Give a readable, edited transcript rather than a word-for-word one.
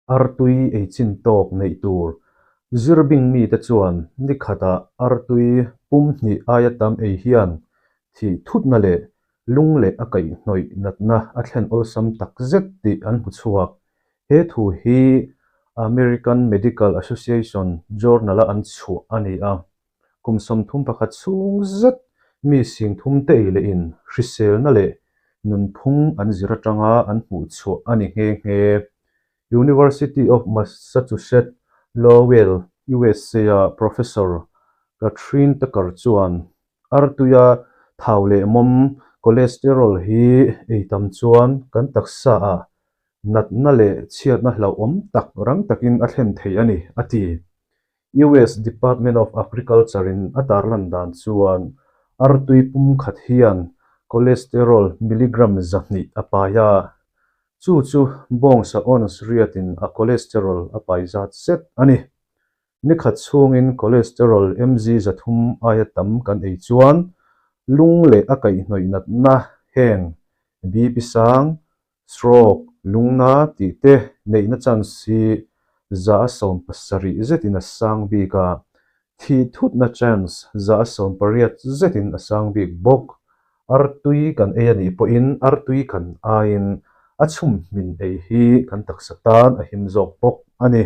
Artui ei chin tawk neih tur. Zirbing mite chuan ni khatah artui pum hnih aia tam ei hian thih thutna leh lung leh a kaihhnawih natna a thlen awlsam tak zet tih an hmu chhuak. He thu hi American Medical Association Journal-a an chhuah a ni a. Kum 31 chhung zet mi singthum te ei lehin hriselna leh nunphung an zir atanga an hmuh chhuah a ni nghe nghe. University of Massachusetts Lowell, USA-a Professor Kathryn Tucker chuan artuia thau leh mawm cholesterol hi ei tam chuan kan taksaah natna leh chhiatna hlauhawm tak rang takin a thlen thei a ni, a ti. US Department of Agriculture in a tarlan dan chuan artui pum khat hian cholesterol milligram 200 a pai a, chu chu bawngsa ounce riatin a cholesterol a pai zat zet a ni. Ni khat chhungin cholesterol mg 300 aia tam kan ei chuan lung leh a kaihhnawih natna heng BP sang, Stroke, lungna tih te neihna chance hi 70% zetin a sang bik a, thih thutna chance 80% zetin a sang bik bawk. Artui kan ei a nih pawhin artui kan aiin a chhum hmin ei hi kan taksa tan a him zawk bawk a ni.